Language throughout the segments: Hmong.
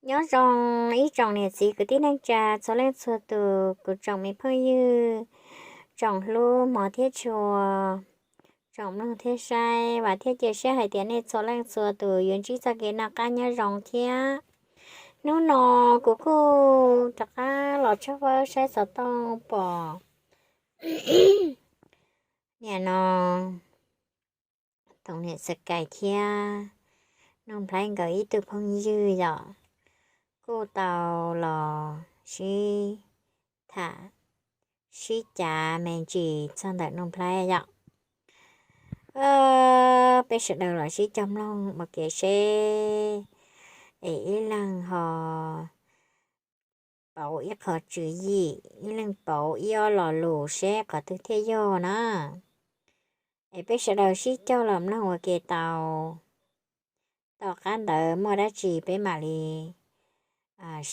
Nyob zoo ib tsoom niam txiv kwv tij neej tsa txhua leej txhua tus, kuv tsoom me phooj ywg, tsoom hlub hmov thiab tshua, tsoom mloog thiab saib, vam thiab cia siab hais tias nej txhua leej txhua tus yuav ntsib txoj kev noj qab nyob zoo thiab. Hnub no kuv kuj rov qab los tshawb fawb saib xov tooj pom niam no Toom niam Xab Kais thiab Nuj Nplhaib nkawd ib tug phooj ywg yom, kuj tau los sib tham sib cav me ntsis txog ntawm Nuj Nplhaib yom. Peb sawv daws los sib cog mloog ua ke seb es ib leeg ho pauv ib qho tswv yim, ib leeg pauv ib ob lo lus seb qhov twg thiaj yog na. Es peb sawv daws sib cog los mloog ua ke tau, tom qab ntawd muaj dab tsi peb mam li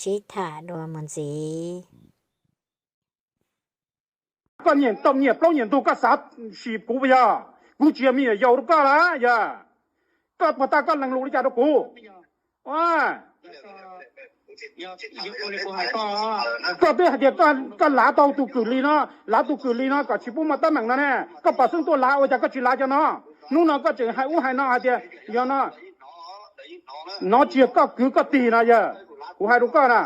sib tham dua mus ntxiv. Koj nyiam tau nyiam plaub nyiam ntug koj xav sim kuv puas yog? Kuv tsis yog me nyuam yaus rau koj lawm yog. Koj puas tas koj lees lus li cas rau kuv? Koj twb hais tias koj lav tau tus kwm Lis no, lav tus kwm Lis no kom tsis pub muaj teeb meem no ne, koj pom xeeb tuaj lav ua cas koj tsis lav cov no? Hnub no koj tseem hais ub hais no hais tias yog no, no tsis yog koj kwv koj tig no yog, kuv hais rau koj na.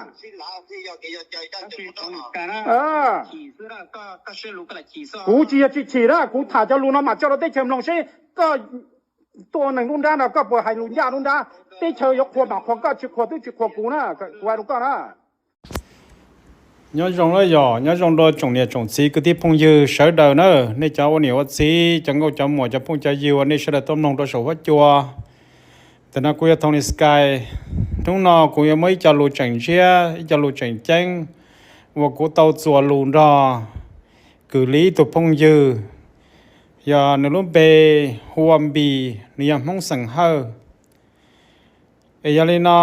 Kuv tsis yog tsis chim na, kuv tham cov lus no mam tso rau teb chaws mloog seb koj tuaj ua neeg nruab nrab no koj puas hais lus ncaj nruab nrab, teb chaws yuav qhuas mam qhuas koj, tsis qhuas twb tsis qhuas kuv na, kuv hais rau koj na. Nyob zoo na yog, nyob zoo rau tsoom niam tsoom txiv kwv tij phooj ywg sawv daws na, nej cov ua niam ua txiv, cov nkauj cov muam, cov phooj cov ywg uas nej sawv daws tuaj mloog rau saum huab cua. Ntawm no kuv yog Tony Sky. Hnub no kuv yuav muaj ib co lus tseem ntsiab, ib co lus tseem ceeb uas kuv tau txuas lus nrog kwv Lis ib tug phooj ywg, yog nws lub npe hu ua Npis, nws yog Hmoob xeem Hawj. Es yog li no,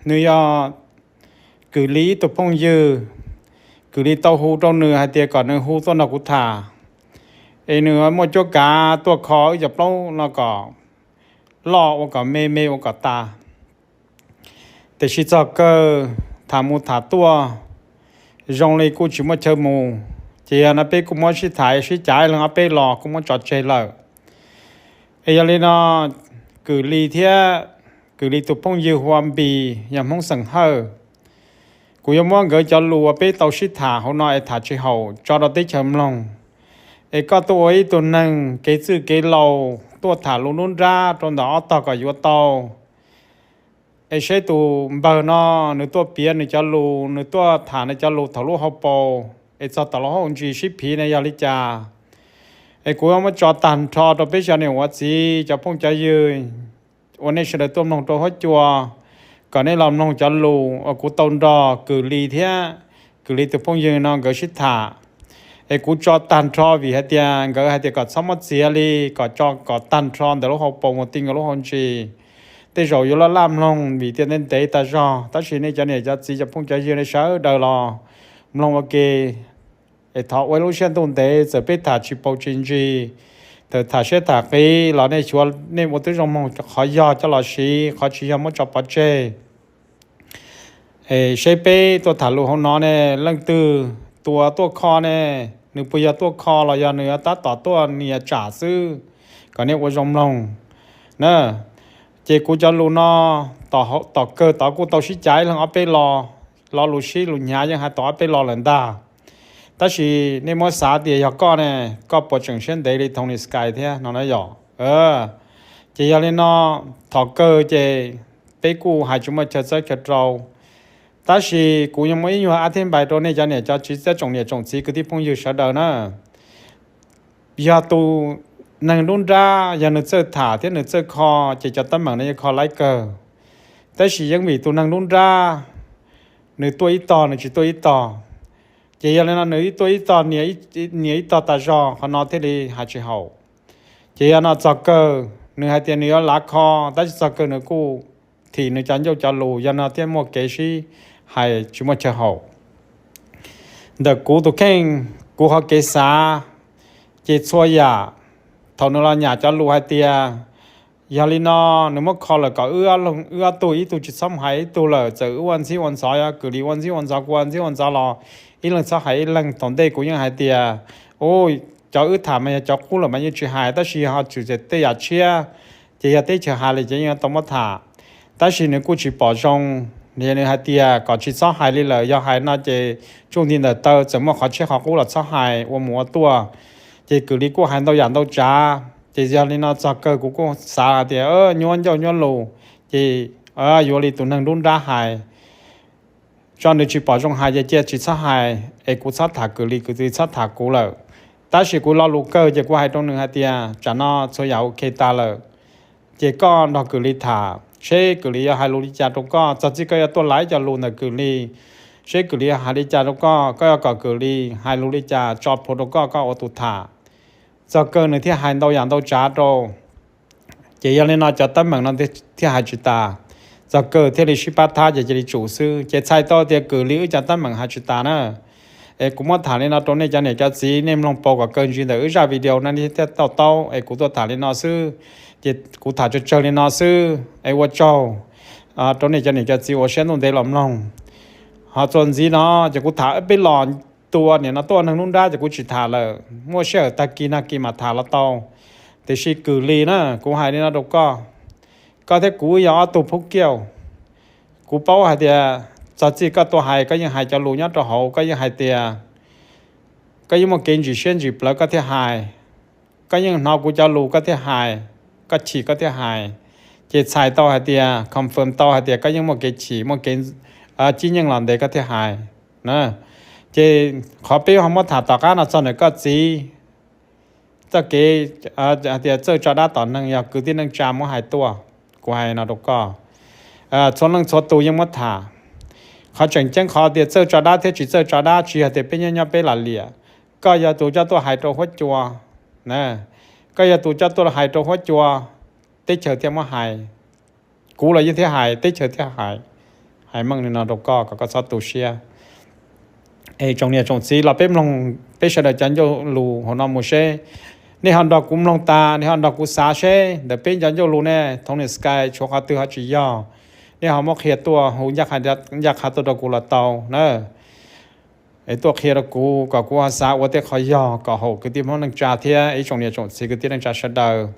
nws yog kwv Lis ib tug phooj ywg, kwv Lis tau hu rau nws hais tias kom nws hu tuaj nrog kuv tham, es nws muaj cuab kav tuaj kho wb cov plaub no kom loj ua kom me, me ua kom tas. Tiam sis txog kawg tham mus tham tuaj zoo li kuj tsis muaj chaw mus, ces yog no peb kuj muab sib tham sib cav ib leeg ob peb los kuj muab tso tseg lawm. Es yog li no, kwv Lis thiab kwv Lis tus phooj ywg hu ua Npis yog Hmoob xeem Hawj. Kuv yuav muab nkawd cov lus uas peb tau sib tham hauv no es tham tsis haum tso rau teb chaws mloog. Es koj tuaj ua ib tug neeg kev txwj kev laus tuaj tham lus nruab nrab rau ntawm ob tog kom yuav tau. Es seb tus npawg no nws tuaj piav nws cov lus, nws tuaj tham nws cov lus thaum lub hauv paus es txog tom lub hauv ntsis sib phiv ne yog li cas. Es kuv muab tso tag nrho rau peb cov niam ua txiv, cov phooj cov ywg uas nej sawv daws tuaj mloog rau huab cua, kom nej los mloog cov lus uas kuv tau nrog kwv Lis thiab kwv Lis tus phooj ywg no nkawd sib tham. Es kuv tso tag nrho vim hais tias nkawd hais tias kom txhob muab txiav li, kom tso kom tag nrho ntawm lub hauv paus mus ti nkawd lub hauv ntsis. Tej zaum yuav laj laj mloog vim tias ntev ntev tas zog, tab sis nej cov niam cov txiv cov phooj cov ywg nej sawv daws los mloog ua ke. Es thov ua ib lub siab ntuj ntev, txawm peb tham tsis paus tsis ntsis, txawm tham siab tham qis los nej xyuas nej ua tib zoo mloog qhov yog coj los siv, qhov tsis yog muab tso pov tseg. Es seb peb tuaj tham lus hauv no ne, leej twg tus uas tuaj kho ne, nws puas yog tuaj kho los yog nws tab tom tuaj nias tsam xwb, kom nej ua zoo mloog na. Ces kuv cov lus no tom kawg tod kuj tau sib cav ib leeg ob peb lo, lo lus sib lus hnyav yeej hais tau ob peb lo lawm ntag. Tab sis nej muab xav tias yog koj ne, koj puas tseem siab ntev li Tony Sky thiab no na yom? Ces yog li no, thaum kawg ces peb kuj hais tsis muaj chaw txawb chaw rau. Tab sis kuv yuav muaj ib nyuag ab thib npais rau nej cov niam cov txiv thiab tsoom niam tsoom txiv kwv tij phooj ywg sawv daws na. Yog tus neeg nruab nrab yog nws txawj tham thiab nws txawj kho, ces cov teeb meem no yuav kho laib kawg. Tab sis yeej vim tus neeg nruab nrab nws tuaj ib tog nws tsis tuaj ib tog, ces yog li no nws ib tuaj ib tog nias ib tog tas zog, qhov no thiaj li hais tsis haum. Ces yog no txog kawg nws hais tias nws yuav lav kho, tab sis txog kawg nws kuj thim nws cov ncauj cov lus, yog no thiaj muaj kev sib hais tsis muaj chaw haum. Ntawm kuv tus kheej, kuv qhov kev xav, ces txhua yam, thaum nws los nyam cov lus hais tias Yog li no, nws muab kho lawm kom wb ob tug ib tug tsis txhob mus hais ib tug lawm, txawm wb ua ntxhib ua ntxov, yog Kws Lis ua ntxhib ua ntxov, kuv ua ntxhib ua ntxov los ib leeg txhob hais ib leeg. Thaum ntej kuv yeej hais tias, u, cov wb tham mas yog cov qub lawm mas yeej tsis hais, tab sis yog ho tshwm tej yam tshiab, ces yog teb chaws hais li ces yeej tau muab tham. Tab sis nws kuj tsis pom zoo, nws hais tias kom tsis txhob hais li lawm, yog hais no ces tsuj nti ntawm taw txawm muaj qhov tshiab qhov qub los txhob hais ua mus ua tuaj. Ces Kws Lis kuj hais ntau yam ntau tsav, ces yog li no txog kawg kuv kuj xav hais tias nyuab ncauj nyuab lus, ces yuav li tus neeg nruab nrab hais, tso nws tsis pom zoo hais ces cia tsis txhob hais es kuv txhob tham Kws Lis, Kws Lis txhob tham kuv lawm. Tab sis kuv lo lus kawg ces kuv hais rau nws hais tias tsam no txhua yam ok tag lawm, ces koj nrog Kws Lis tham seb Kws Lis yuav hais lus li cas rau koj. Txog txij koj yuav tuaj lav ib co lus ntawm Kws Lis, seb Kws Lis yuav hais li cas rau koj, koj yuav kom Kws Lis hais lus li cas tso plhuav rau koj, koj ua tus tham. Txog kawg nws thiaj hais ntau yam ntau tsav rau. Ces yog li no cov teeb meem no thiaj hais tsis tas, txog kawg thiaj li sib pab thab ces cia li tsum xwb. Ces txhais tau tias Kws Lis wb cov teeb meem hais tsis tas na. Es kuv muab tham li no rau nej cov niam cov txiv, nej mloog paus kom kawg ntsis ntawm wb zaj video no nej thiaj to taub. Es kuv tuaj tham li no xwb, ces kuv tham tsawg tsawg li no xwb es ua tsaug rau nej cov niam cov txiv uas siab ntuj ntev los mloog. Ho txuas ntxiv no ces kuv tham peb los tua niam no tuaj neeg nruab nrab ces kuv tsis tham lawm, muaj sij hawm tag kis nag kis mam tham los tau. Tiam sis Kws Lis na, kuv hais li no rau koj, koj thiab kuv yog ob tug phub kiauj. Kuv paub hais tias txog txij koj tuaj hais koj yeej hais cov lus nyob rau hauv, koj yeej hais tias koj yeej muaj kev ntsim siab ntsim plawv koj thiaj hais, koj yeej hnov kuv cov lus koj thiaj hais, koj chim koj thiaj hais. Ces txhais tau hais tias confirm tau hais tias koj yeej muaj kev chim muaj kev cib nyeej los ntev koj thiaj hais. Ces qhov peb ho muab tham tom qab no txog ntawm koj txiv txoj kev hais tias txawj tso dab tom neeg yog kwv tij neej tsa muab hais tuaj. Kuv hais no rau koj, txhua leej txhua tus yeej muab tham. Qhov tseem ceeb qhov tias txawj tso dab thiab tsis txawj tso dab tsis yog tias peb nyob nyob peb lam liam. Koj yog tus coj tuaj hais rau huab cua, koj yog tus coj tuaj hais rau huab cua, teb chaws thiaj muab hais. Kuv los yeej thiaj hais, teb chaws thiaj hais. Hais meej li no rau koj kom koj txhob tu siab. Es tsoom niam tsoom txiv los peb mloog peb sawv daws cov ncauj lus hauv no mus seb, nej ho nrog kuv mloog tas nej ho nrog kuv xav seb ntawm peb cov ncauj lus ne, Tony Sky tshuav qhov twg ho tsis yog, nej ho muab qhia tuaj hu ncaj qha tuaj rau kuv los tau na. Es tuaj qhia rau kuv kom kuv ho xav ua tej qhov yog kom haum kwv tij Hmoob neej tsa thiab ib tsoom niam tsoom txiv kwv tij neej tsa sawv daws.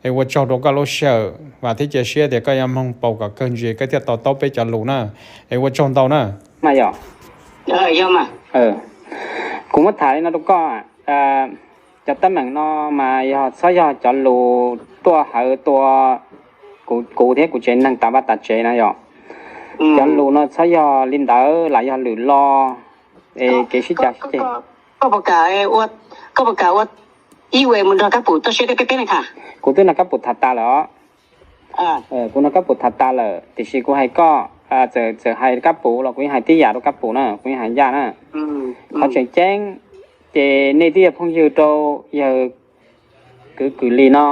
Es ua tsaug rau koj lub sij hawm, vam thiab cia siab tias koj yuav mloog paus kom kawg ntsis koj thiaj to taub peb cov lus na. Es ua tsaug ntau na. Yog, kuv muab tham li no rau koj, cov teeb meem no mas yog txhob yog cov lus tuaj hawv tua kuv thiab kuv tsev neeg tas vaj tas tsev na yom. Cov lus no txhob yog li ntawd, lam yog lwm lo, es kev sib cav sib ceg. Koj puas kam ua ib ua mus nrog Kab Pum toj siab thiab peb peb leeg tham? Kuv twb nrog Kab Pum tham tas lawm os. Kuv nrog Kab Pum tham tas lawm, tiam sis kuv hais koj, txawm hais Kab Pum los kuv yeej hais tib yam rau Kab Pum na, kuv yeej hais ncaj na. Qhov tseem ceeb ces nej twb yog phooj ywg rau yawg kwv Kwm Lis no,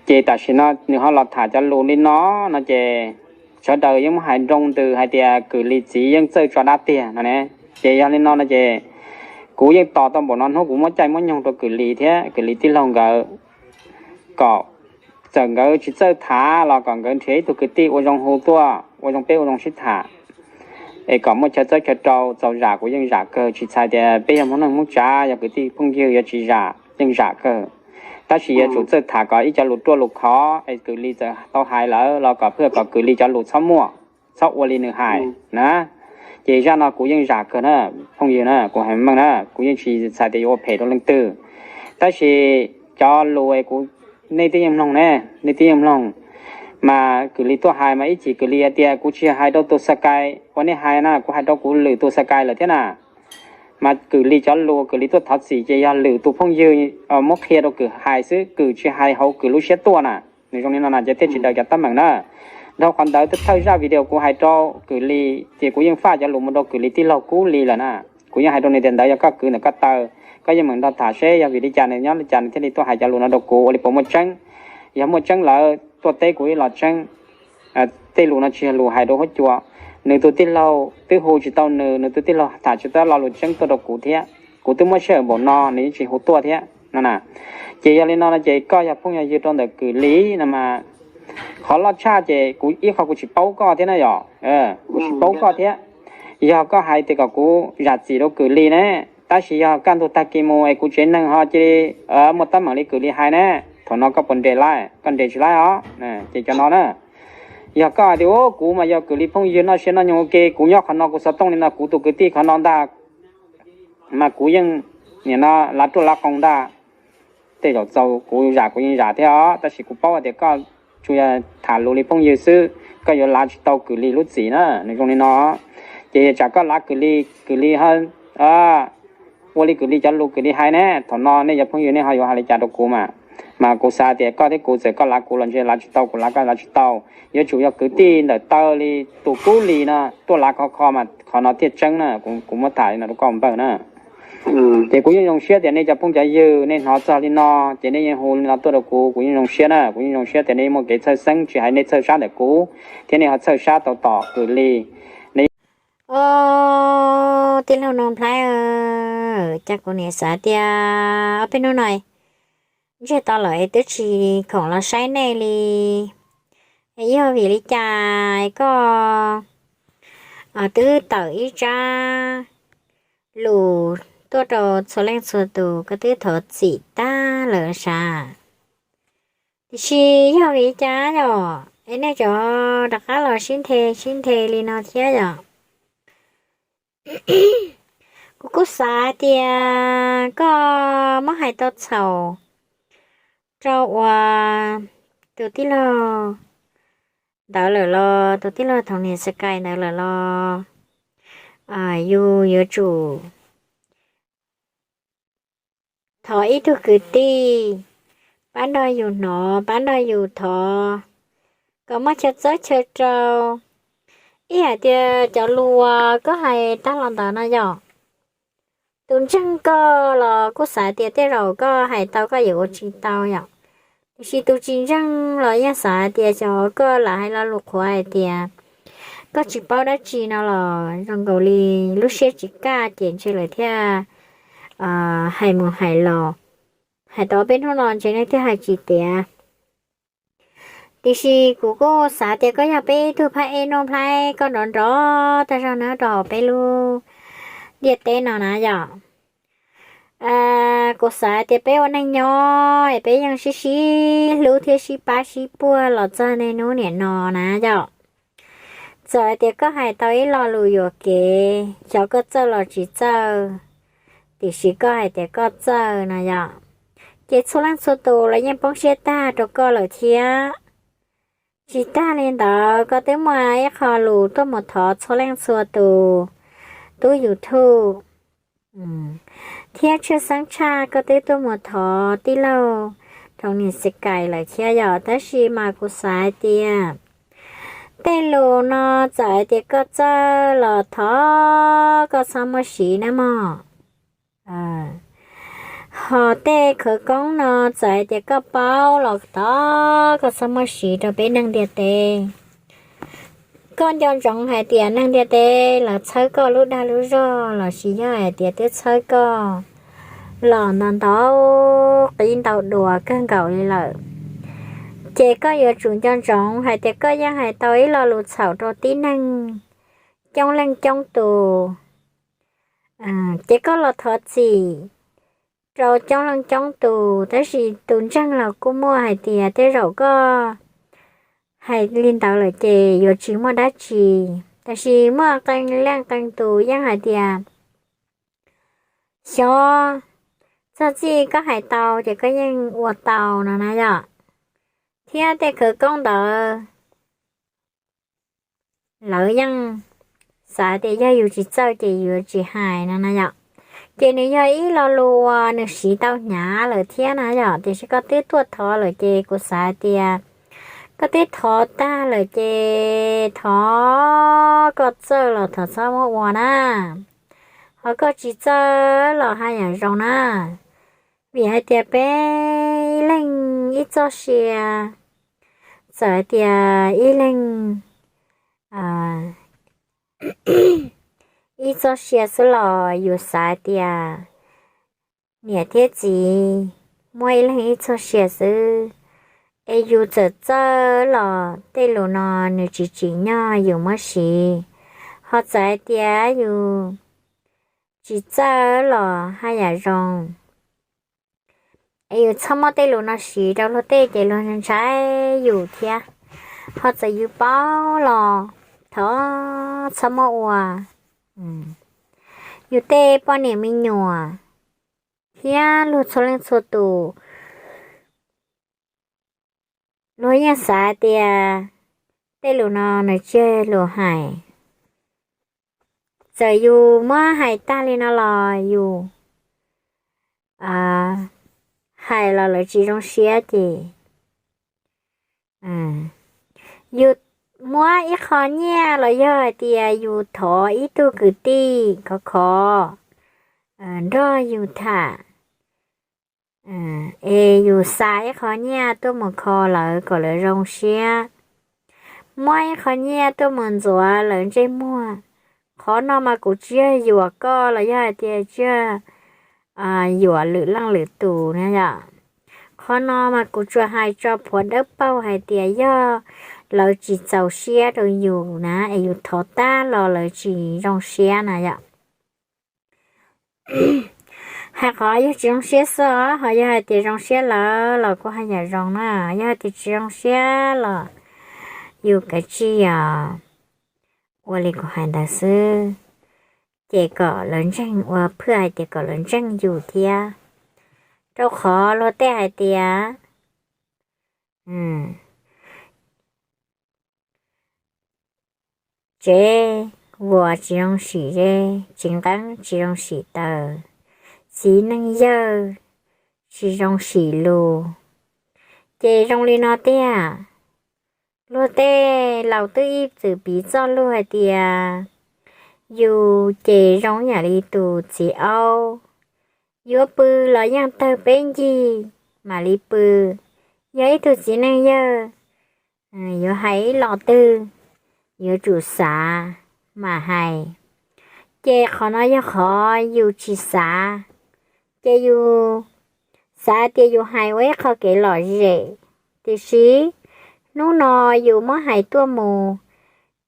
ces tam sim no nws ho los tham cov lus li no no ces sawv daws yeej muab hais nroo ntws hais tias Kwm Lis txiv yeej txawj tso dab tiag no ne. Ces yog li no no ces kuv yeej tos tau npaum no hnub kuv muab caij muab nyoog rau Kwm Lis thiab Kwm Lis tij laug nkawd, kom txawm nkawd tsis txawj tham los kom nkawd nrhiav ib tug kwv tij ua zoo hu tuaj ua zoo peb ua zoo sib tham, es kom muaj chaw txawb chaw rau txaus zam kuv yeej zam kawg, tsis txhais tias peb yog Hmoob neej Hmoob tsav yog kwv tij phooj ywg yuav tsis zam, yeej zam kawg. Tab sis yuav tsum txawj tham kom ib cov lus ruaj lus khov es Kwm Lis txawm tau hais lawm los kom phwj kom Kwm Lis cov lus txhob muaj, txhob ua li nws hais na. Ces zaj no kuv yeej zam kawg na, phooj ywg na, kuv hais meej na, kuv yeej tsis txhais tias yuav ua phem rau leej twg. Tab sis cov lus kuv, nej twb yeej mloog ne, nej twb yeej mloog, mas Kwm Lis tuaj hais mas ib chim Kwm Lis hais tias kuv tsis yog hais rau tus Sky uas nej hais na, kuv hais rau kuv lwm tus Sky lawm thiab na. Mas Kwm Lis cov lus Kwm Lis tuaj thov txim ces yog lwm tus phooj ywg muab qhia rau Kwm hais xwb, Kwm tsis hais hauv Kwm lub siab tuaj na. Nws zoo li no na ces thiaj tsis daws cov teeb meem na. Dhau qhov ntawd thawj zaj video kuv hais rau Kwm Lis ces kuv yeej faj cov lus mus rau Kwm Lis tij laug Kub Lis lawm na. Kuv yeej hais rau nws tias ntawd yog koj kwv ntawm koj taw, koj yeej meem nrog tham seb yog vim li cas nws nyob li cas nws thiaj li tuaj hais cov lus no rau kuv, ua li puas muaj tseeb. Yog muaj tseeb lawm tuaj teb kuv ib los tseeb. Tej lus no tsis yog lus hais rau huab cua. Nws tus tij laug twb hu tsis tau nws, nws tus tij laug tham tsis tau lo lus tseeb tuaj rau kuv thiab. Kuv twb muab sij hawm npaum no nws yeej tsis hu tuaj thiab. no na. Ces yog li no no ces koj yog phooj yog ywg rau ntawm Kwm Lis no mas, qhov loj tshaj ces kuv ib qho kuv tsis paub koj thiab na yom, kuv tsis paub koj thiab. Yog koj hais tias kom kuv zam txim rau Kwm Lis ne, tab sis yog kaj ntug tag kis mus es kuv tsev neeg ho cia li muaj teeb meem li Kwm Lis hais ne, thaum no koj puas nres laib? Koj nres tsis laib os. Ces cov no na, yog koj hais tias kuv mas yog Kwm Lis phooj ywg noj siab noj nyoos ua ke, kuv nyob qhov no kuv xov tooj li no kuv tus kwv tij qhov no ntag, mas kuv yeej nim no lav ruaj lav qoos ntag. Tej zaum txaus kuv zam kuv yeej zam thiab os, tab sis kuv paub hais tias koj tsuas yog tham lus li phooj ywg xwb, koj yuav lav tsis tau Kwm Lis lub txim na, nws zoo li no. Ces tsam koj lav Kwm Lis, Kwm Lis ua li Kwm Lis cov lus Kwm Lis hais ne, thaum no nej cov phooj ywg nej ho yuav hais li cas rau kuv mas. Mas kuv xav tias koj thiab kuv txawm koj lav kuv los ntshe lav tsis tau, kuv lav koj lav tsis tau. Yuav tsum yog kwv tij ntawm taw li tus Kub Lis no tuaj lav khov kho mas qhov no thiaj tseeb na, kuv muab tham li no rau koj npawg na. Ces kuv yeej zoo siab tias nej cov phooj cov ywg nej hnov txog li no ces nej yeej hu li no tuaj rau kuv, kuv yeej zoo siab na, kuv yeej zoo siab tias nej muaj kev txhawj xeeb, tsis hais nej txhawj sab ntawm kuv thiab nej ho txhawj sab tau tom Kwm Lis. Os, tij laug Noo Nplhaib, cas kuv niam xav tias ob peb hnub no ntsiag to lawm twb tsis khoom los saib nej li. Yog vim li cas koj twb tawm ib tsab lus tuaj rau txhua leej txhua tus, koj twb thov txim tag lawm sav? Tiam sis yog vim li cas yom es nej tseem rov qab los sib nthe sib nthe li no thiab yom? Kuv kuj xav tias koj muab hais tau txhaum rau uas tus tij laug ntawd lawm los, tus tij laug Thoom Niam Xab Kais ntawd lawm los, yus yuav tsum thov ib tug kwv tij pab nrog yus hnov, pab nrog yus thov kom muaj chaw txawb chaw rau. Ib hais tias cov lus uas koj hais tag los ntawd no yom, tus ntseeg koj los kuj xav tias tej zaum koj hais tau koj yuav ua tsis tau yom. Tiam sis tus tsis ntseeg los yeej xav tias xyov koj lam hais lo lus qhuav hais tias koj tsis paub dab tsi no los zoo nkaus li lub siab tsis kaj ces ntshe lawv thiaj hais mus hais los. Hais tau peb hnub no ntshe nej thiaj hais tsis tiav. Tiam sis kuv kuj xav tias koj yog peb ib tug phab ej Nuj Nplhaib, koj nrov nrov tag zog na rau hauv peb lub ntiaj teb no na yom. Kuv xav tias peb ua neej nyob es peb yeej sib sib hlub thiab sib pab sib puag los txog niaj hnub niam no na yom. Txawm hais tias koj hais tau ib lo lus yuam kev, xyov koj txawj los tsis txawj, tiam sis koj hais tias koj txawj no yom, ces txhua leej txhua tus los yeej poob siab tag rau koj lawm thiab. Tsis tag li ntawd, koj twb muaj ib qho lus tuaj mus thov txhua leej txhua tus tub YouTube, thiab tshwj xeeb tshaj koj twb tuaj mus thov tij laug Thoom Niam Xab Kais lawm thiab yom. Tab sis mas kuv xav hais tias tej lus no txawm hais tias koj txawj los thov koj txhob muab siv na mog. Ho tej khawv koob no txawm hais tias koj paub los thov koj txhob muab siv rau peb neeg ntiaj teb. Koj nco ntsoov hais tias neeg ntiaj teb lawv txhawb koj lub dag lub zog los sis yog hais tias twb txhawb koj los ntau ntau qib ntau dua kawg nkaus li lawm, ces koj yuav tsum nco ntsoov hais tias koj yeej hais tau ib lo lus txhaum rau tib neeg coob leej coob tus. Ces koj los thov txim rau coob leej coob tus, tab sis tus ntseeg los kuj muaj hais tias tej zaum koj hais li ntawd lawm ces yuav tsis muaj dab tsi. Tab sis muaj qee leej qee tus yeej hais tias xyov, txog txij koj hais tau ces koj yeej ua tau no na yom. Thiab tej khawv koob ntawd lawv yeej xav tias yog yus tsis txawj ces yuav tsis hais no na yom. Ces nws yog ib lo lus uas nws siv tau hnyav lawm thiab na yom. Tiam sis koj twb tuaj thov lawm ces kuv xav tias koj twb thov tag lawm ces thov koj txawj los thov txhob muab ua na, ho koj tsis txawj los haj yam zoo na. Vim hais tias peb ib leeg ib txoj sia, txawm hais tias ib leeg ib txoj sia xwb los yus xav hais tias niam thiab txiv muab ib leeg ib txoj sia xwb. Es yus txawm txawj los tej lus no nws tsis tsim nyog yus muab siv. Ho txawm hais tias yus tsis txawj los haj yam zoo. Es yus txhob muab tej lus no siv rau luag tej ces luag ntshai yus thiab. Ho txawm yus paub los thov txhob muab ua. Yus tej poj niam me nyuam thiab luag txhua leej txhua tus, luag yeej xav tias tej lus no nws tsis yog lus hais. Txawm yus muab hais tag li no los yus hais los lawv tsis zoo siab ces yus muab ib qho nyiaj los yog hais tias yus thov ib tug kwv tij khov kho nrog yus tham, es yus xa ib qho nyiaj tuaj mus kho lawv kom lawv zoo siab, muab ib qho nyiaj tuaj mus ntxuav lawv ntsej muag. Qhov no mas kuv tsis yog yuam koj los yog hais tias tsis yog yuam lwm leej lwm tus na yom. Qhov no mas kuv tsuas hais tso plhuav dawb paug hais tias yog lawv tsis txaus siab rau yus na es yus thov tag los lawv tsis zoo siab na yom. Hais qhov yog tsis zoo siab xwb os, ho yog hais tias zoo siab lawm los kuj haj yam zoo na. Yog hais tias tsis zoo siab los yus kav tsij os ua li kuv hais ntawd xwb, ces kom lawv ntseeg, ua phwj hais tias kom lawv ntseeg yus thiab. Rau qhov luag tej hais tias tsev vuas tsis zoo sim ze, tsev nqeeb tsis zoo sim taws, txiv neej yawg tsis zoo sim lus. Ces zoo li no tiag, luag tej laus twb ib txwm piv txoj lus hais tias yus ces zoo yam li tus txiv aub, yuav pw los yeej tawg peb ncig mam li pw. Yog ib tug txiv neej yawg yuav hais ib lo twg yuav tsum xav mam hais. Ces qhov no yog qhov yus tsis xav, ces yus xav tias yus hais ua ib qho kev lom zem, tiam sis hnub no yus muab hais tuaj mus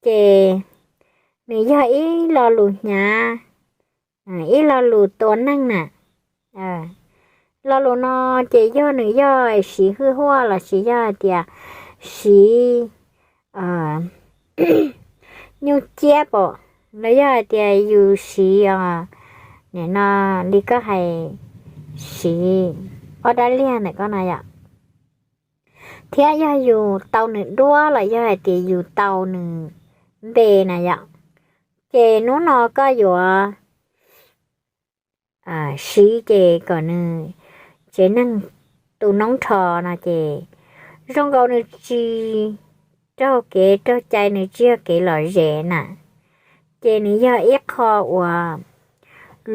ces nws yog ib lo lus hnyav, ib lo lus tua neeg na. Lo lus no ces yog nws yog siv hwj huaj los sis yog hais tias siv nyuj ciab pom, los yog hais tias yus siv, nim no li koj hais, siv ob dab liag ntawm koj na yom, thiab yog yus tau nws duab los yog hais tias yus tau nws npe na yom, ces hnub no koj yuav siv ces kom nws tsev neeg tu noob rho no ces zoo nkaus nws tsis raug kev raug cai, nws tsis yog kev lom zem na. Ces nws yog ib qho uas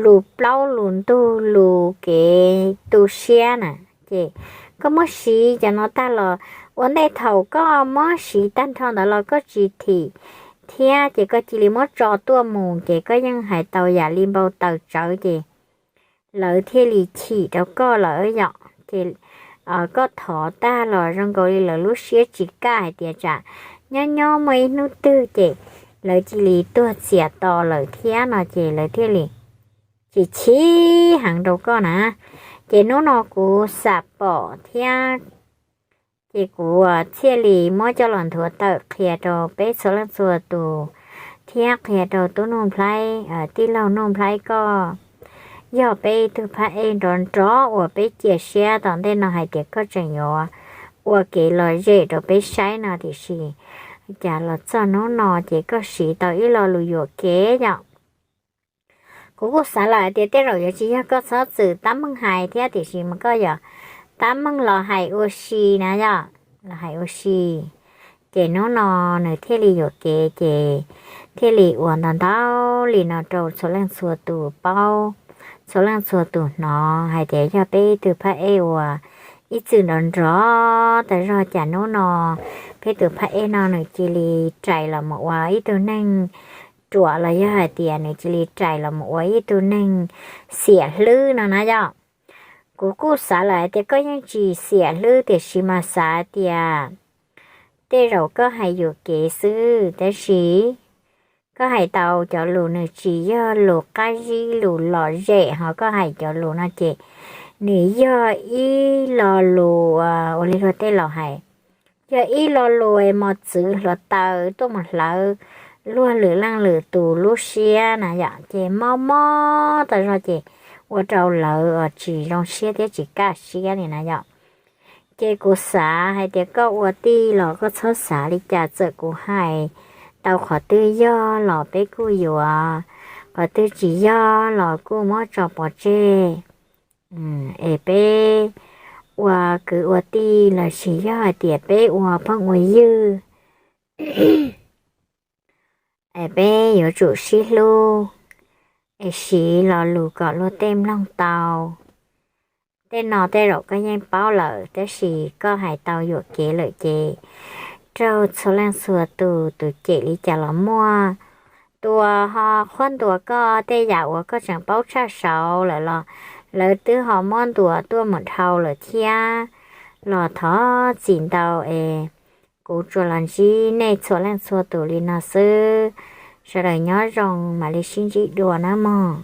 lus plaub lus ntug lus kev tu siab na. Ces koj muab siv cov no tag los ua ntej thaum koj muab siv tag nrho ntawd los koj tsis thim thiab ces koj cia li muab tso tuaj mus ces koj yeej hais tau yam li npau taws tsawv ces lawv thiaj li chim rau koj lawm yom. Ces koj thov tag los zoo nkaus li lawv lub siab tsis kaj hais tias tsam nyob nyob muaj ib hnub twg ces lawv cia li tuag txias to lawm thiab no ces lawv thiaj li chim chim heev rau koj na. Ces hnub no kuv xam pom thiab ces kuv thiaj li muab coj los nthuav tawm qhia rau peb txhua leej txhua tus thiab qhia rau tub Nuj Nplhaib, tij laug Nuj Nplhaib koj yog peb ib tug phab ej nrov nrov uas peb cia siab tom ntej no hais tias koj tseem yuav ua kev lom zem rau peb saib no tiam sis cas los txog hnub no ces koj siv tau ib lo lus yuam kev yom. Kuv kuj xav lawm hais tias tej zaum yuav tsis yog koj txhob txwm tab meeg hais thiab tiam sis mas koj yog tab meeg los hais ua si na yom, los hais ua si. Ces hnub no nws thiaj li yuam kev ces thiaj li ua ntau ntau li no rau txhua leej txhua tus paub, txhua leej txhua tus hnov hais tias yog peb ib tug phab ej uas ib txwm nrov nrov tas zog cas hnub no peb tus phab ej no nws cia li rais los mus ua ib tug neeg ruam los yog hais tias nws cia li rais los mus ua ib tug neeg xiam hlwb no na yom. Kuv kuj xav lawm hais tias koj yeej tsis xiam hlwb, tiam sis mas xav tias tej zaum koj hais yuam kev xwb, tab sis koj hais tau cov lus nws tsis yog lus qab zib, lus lom zem, ho koj hais cov lus no ces nws yog ib lo lus ua li luag tej laus hais, yog ib lo lus mos txwv hluav taws tuaj mus hlawv luag lwm leej lwm tus lub siab na yom, ces mob mob tau zog ces ua rau lawv tsis zoo siab thiab tsis kaj siab li na yom. Ces kuv xav hais tias koj ua tij los koj txhob xav li cas, txawm kuv hais tau qhov twg yog los peb kuj yuav, qhov twg tsis yog los kuj muab tso pov tseg. Es peb ua kwv ua tij los sis yog hais tias peb ua phooj ua ywg, es peb yuav tsum sib hlub, es siv lo lus kom luag tej mloog tau. Tej no tej zaum koj yeej paub lawm, tab sis koj hais tau yuam kev lawm ces raug txhua leej txhua tus, tus cem li cas los muaj. Tus ho qhuab ntuas koj tej yam uas koj tseem paub tshaj saud lawm los lawv twb ho muab ntuas tuaj mus dhau lawm thiab. Los thov txim ntau es kuv tsuas los ntsib nej txhua leej txhua tus li no xwb. Sawv daws nyob zoo, mam li sib ntsib dua nawb mog.